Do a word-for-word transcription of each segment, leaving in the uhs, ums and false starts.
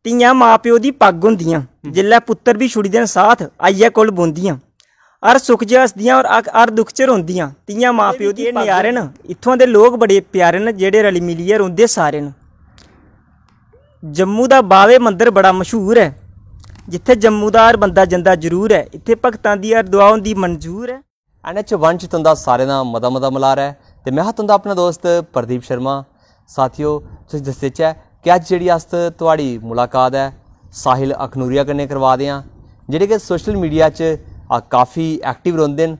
धियां मां प्यो दी पग्ग होंदियां, जिसलै पुत्तर बी छुड़दे न साथ, आइयै कोल बौंह्दियां। हर सुख च हसदियां और हर दुख च रोंदियां, धियां मां प्यो दी पग्ग। नजारे न इत्थुआं दे लोक बड़े प्यारे न, जेह्ड़े रली मिलियै रौंह्दे सारे न। जम्मू दा बावे मंदर बड़ा मशहूर ऐ, जित्थै जम्मू दा हर बंदा जंदा जरूर ऐ। इत्थै भक्तां दी हर दुआ होंदी मंजूर ऐ। एन एच वन च तुं'दा सारें दा मता मता मलार ऐ ते में हा तुं'दा अपना दोस्त प्रदीप शर्मा। साथियो, तुसें दस्सेचै कि अज्ज जेह्ड़ी अस थुआढ़ी मुलाकात ऐ साहिल अखनूरिया कन्नै करवा दे आं, जेह्ड़े कि सोशल मीडिया च, आ, काफी एक्टिव रौंह्दे न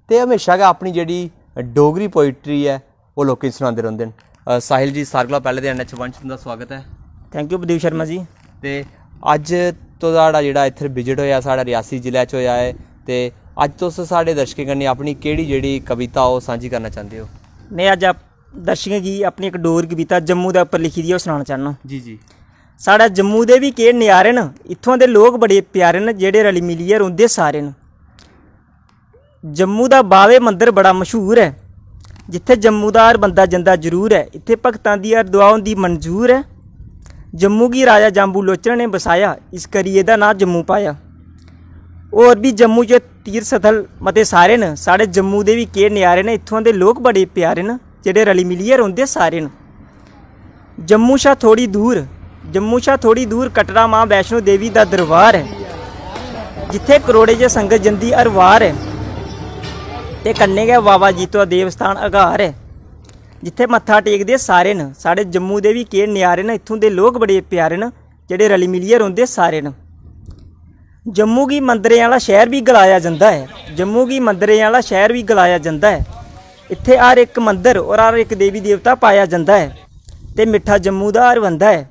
ते म्हेशा गै अपनी जेह्ड़ी डोगरी पोइट्री ऐ ओह् लोकें गी सनांदे रौंह्दे न। अ, साहिल जी, सारें कोला पैह्लें ते एन एच वन च तुं'दा स्वागत ऐ। Thank U Pradeep Sharma ji. ते अज्ज थुआढ़ा जेह्ड़ा इत्थै विजिट होएआ, साढ़ा रियासी जिले च होएआ ऐ, ते अज्ज तुस साढ़े दर्शकें कन्नै अपनी केह्ड़ी जेह्ड़ी कविता ओह् सांझी करना चांह्दे ओ? में अज्ज आप-, दर्शकें गी अपनी इक डोगरी कविता जम्मू दे उप्पर लिखी दी ऐ, ओह् सनाना चाह्न्नां। जी, जी। साढ़ा जम्मू दे बी केह् नजारे न, इत्थुआं दे लोक बड़े प्यारे न, जेह्ड़े रली मिलियै रौंह्दे सारे न। जम्मू दा बावे मंदर बड़ा मशहूर ऐ, जित्थै जम्मू दा हर बंदा जंदा जरूर ऐ। इत्थै भक्तां दी हर दुआ होंदी मंजूर ऐ। जम्मू गी राजा जाम्बू लोचन ने बसाया, इस करी एह्दा नांऽ जम्मू पाया। होर बी जम्मू च तीर्थ स्थल मते सारे न। साढ़े जम्मू दे बी केह् नजारे न, इत्थुआं दे लोक बड़े प्यारे न, जेह्ड़े रली मिलियै रौंह्दे सारे न। जम्मू शा थोड़ी दूर, जम्मू शा थोड़ी दूर कटरा मां वैष्णो देवी दा दरबार ऐ, जित्थै करोड़ें च संगत जंदी हर वार ऐ। ते कन्नै गै बाबा जित्तो दा देव स्थान अघार ऐ, जित्थै मत्था टेकदे सारे न। साढ़े जम्मू दे बी केह् नजारे न, इत्थूं दे लोक बड़े प्यारे न, जेह्ड़े रली मिलियै रौंह्दे सारे न। जम्मू गी मंदरें आह्ला शैह्र बी गलाया जंदा ऐ, जम्मू गी मंदरें आह्ला शैह्र बी गलाया जंदा ऐ। इत्थै हर इक मंदर और हर इक देवी देवता पाया जंदा ऐ ते मिट्ठा जम्मू दा हर बंदा ऐ।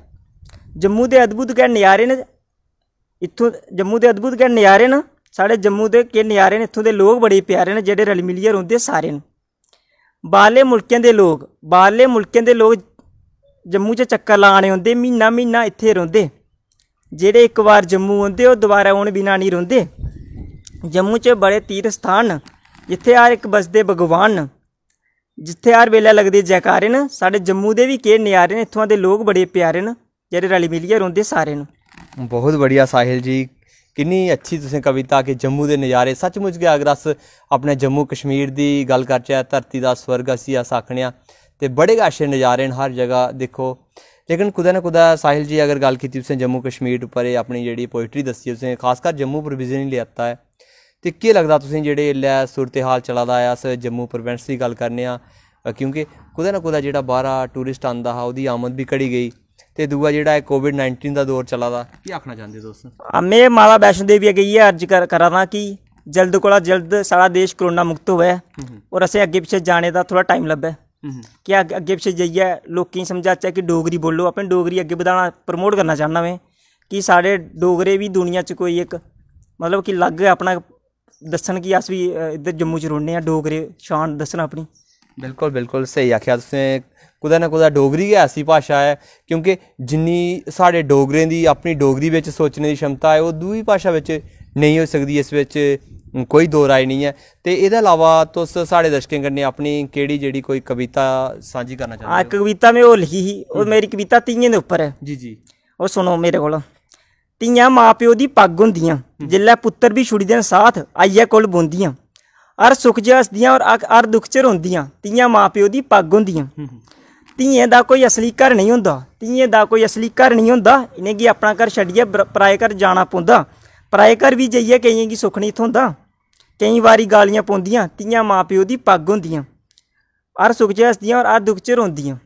जम्मू दे अद्भुत गै नजारे न इत्थूं, जम्मू दे अद्भुत गै नजारे न। साढ़े जम्मू दे केह् नजारे न, इत्थूं दे लोक बड़े प्यारे न, जेह्ड़े रली मिलियै रौंह्दे सारे न। बाह्रले मुल्कें दे लोक, बाह्रले मुल्कें दे लोक जम्मू च चक्कर लाने औंदे, म्हीना म्हीना इत्थै रौंह्दे। जेह्ड़े इक बार जम्मू औंदे, ओह् दोबारा औन बिना निं रौंह्दे। जम्मू च बड़े तीर्थ स्थान न, जित्थै हर इक बसदे भगवान न, जित्थै हर बेल्लै लगदे जैकारे न। साढ़े जम्मू दे बी केह् नजारे न, इत्थुआं दे लोक बड़े प्यारे न, जेह्ड़े रली मिलियै रौंह्दे सारे न। बहुत बढ़िया साहिल जी, किन्नी अच्छी तुसें कविता कि जम्मू दे नजारे। सचमुच गै अगर अस अपने जम्मू कश्मीर दी गल्ल करचै, धरती दा स्वर्ग असी अस आखने आं, ते बड़े गै अच्छे नजारे न हर जगह दिक्खो। लेकिन कुतै ना कुतै साहिल जी अगर गल्ल कीती तुसें जम्मू कश्मीर उप्पर, एह् अपनी जेह्ड़ी पोइट्री दस्सी तुसें, खासकर जम्मू पर विजन लेई लैता ऐ, ते केह् लगदा तुसें जेह्ड़े इसलै सूरत हाल चला दा ऐ, अस जम्मू प्रोविंस दी गल्ल करने आं, अ, क्योंकि कुतै ना कुतै जेह्ड़ा बाह्रा टूरिस्ट आंदा हा, ओह्दी आमद बी घटी गेई, ते दूआ जेह्ड़ा ऐ कोविड नाइनटीन दा दौर चला दा, केह् आखना चांह्दे तुस? आ, में माता वैष्णो देवी अग्गें इ'यै अर्ज कर-, करा दा कि जल्द कोला जल्द साढ़ा देश कोरोना मुक्त होऐ हम्म। और असें अग्गें पिच्छें जाने दा थोह्ड़ा टाइम लब्भै। हम्म। कि अग्ग-, अग्गें पिच्छें जाइयै लोकें गी समझाचै कि डोगरी बोलो, अपनी डोगरी अग्गें बधाना, प्रमोट करना चाह्न्नां में कि साढ़े डोगरे बी दुनिया च कोई इक, मतलब कि, अलग गै अपना दस्सन कि अस बी, अ, इद्धर जम्मू च रौह्ने आं, डोगरे शान दस्सन अपनी। बिल्कुल, बिल्कुल स्हेई आखेआ तुसें। कुतै ना कुतै डोगरी गै ऐसी भाशा ऐ, क्योंकि जिन्नी साढ़े डोगरें दी अपनी डोगरी बिच सोचने दी क्षमता ऐ, ओह् दूई भाशा बिच नेईं होई सकदी, इस बिच कोई दो राय नेईं ऐ। ते एह्दे अलावा तुस साढ़े दर्शकें कन्नै अपनी केह्ड़ी जेह्ड़ी कोई कविता सांझी करना चांह्दे हां, ओ? इक कविता में होर लिखी ही, ओह् हम्म। मेरी कविता धियें दे उप्पर ऐ। जी, जी। ओह् सुनो मेरे कोल। धियां मां प्यो दी पग्ग होंदियां, हम्म। जिसलै पुत्तर बी छुड़दे न साथ, आइयै कोल बौंह्दियां। हर सुख च हसदियां और हर, हर दुख च रोंदियां, धियां मां प्यो दी पग्ग होंदियां। हम्म। धियें दा कोई असली घर नेईं होंदा, धियें दा कोई असली घर नेईं होंदा, इ'नेंगी अपना घर छड्डियै बर-, पराए घर जाना पौंदा। पराए घर बी जाइयै केइयें गी सुख नेईं थ्होंदा। केईं बारी गालियां पौंदियां, धियां मां प्यो दी पग्ग होंदियां। हर सुख च हसदियां और हर दुख च रोंदियां।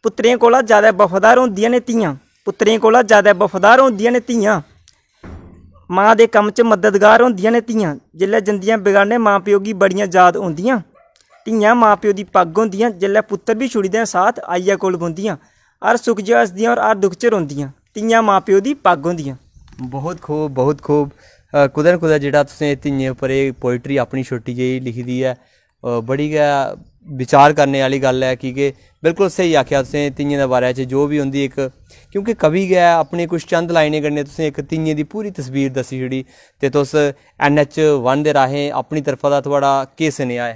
पुत्तरें कोला ज्यादा वफादार होंदियां न धियां, पुत्तरें कोला ज्यादा वफादार होंदियां न धियां। मां दे कम्म च मददगार होंदियां न धियां, जिसलै जंदियां बेगाने मां प्यो गी बड़ियां याद औंदियां। धियां मां प्यो दी पग्ग होंदियां, जिसलै पुत्तर बी छुड़दे न साथ, आइयै कोल बौंह्दियां। हर सुख च हसदियां और हर दुख च रोंदियां, धियां मां प्यो दी पग्ग होंदियां। बहुत खूब, बहुत खूब। अ, कुतै ना कुतै जेह्ड़ा तुसें धियें उप्पर एह् पोइट्री अपनी छोटी जेही लिखी दी ऐ, अ, बड़ी गै विचार करने आह्ली गल्ल ऐ, की के बिल्कुल स्हेई आखेआ तुसें धियें दे बारे च, जो बी उं'दी इक, क्योंकि कवि गै अपने कुछ चंद लाइनें कन्नै तुसें इक धियें दी पूरी तस्वीर दस्सी छुड़ी। ते तुस एन एच वन दे राहें अपनी तरफा दा थुआढ़ा केह् सनेहा ऐ?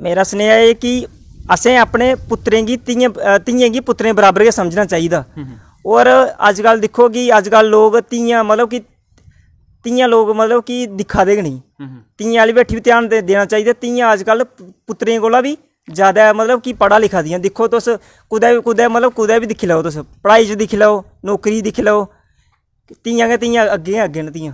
मेरा सनेहा एह् कि असें अपने पुत्तरें गी, धियें अ, धियें गी पुत्तरें बराबर गै समझना चाहिदा। और अजकल दिक्खो कि अजकल लोक धियां, मतलब कि धियां लोक, मतलब कि दिक्खा दे गै नेईं। धियें आह्ली बक्खी बी ध्यान दे-, देना चाहिदा। धियां अजकल पुत्तरें कोला बी जैदा, मतलब कि पढ़ा लिखा दियां। दिक्खो तुस, कुतै बी, कुतै, मतलब कुतै बी दिक्खी लैओ तुस, पढ़ाई च दिक्खी लैओ, नौकरी दिक्खी लैओ, धियां गै धियां, अग्गें गै अग्गें न धियां।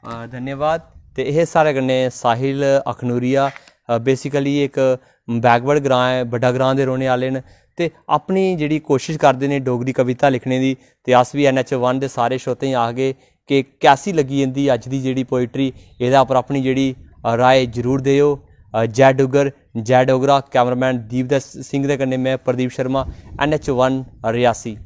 अ, धन्यवाद। ते एह् साढ़े कन्नै साहिल अखनूरिया, बेसिकली इक बैकवर्ड ग्रांऽ ऐ, बड्डा ग्रांऽ दे रौह्ने आह्ले न, ते अपनी जेह्ड़ी कोशिश करदे न डोगरी कविता लिखने दी। ते अस बी एन एच वन दे सारे श्रोतें गी आखगे कि कैसी लग्गी इंदी अज्ज दी जेह्ड़ी पोइट्री, एह्दे उप्पर अपनी जेह्ड़ी, अ, राय जरूर देओ। अ, जय डुग्गर, जय डोगरा। कैमरामैन दीप सिंह दे कन्नै में Pradeep Sharma, N H one Reasi.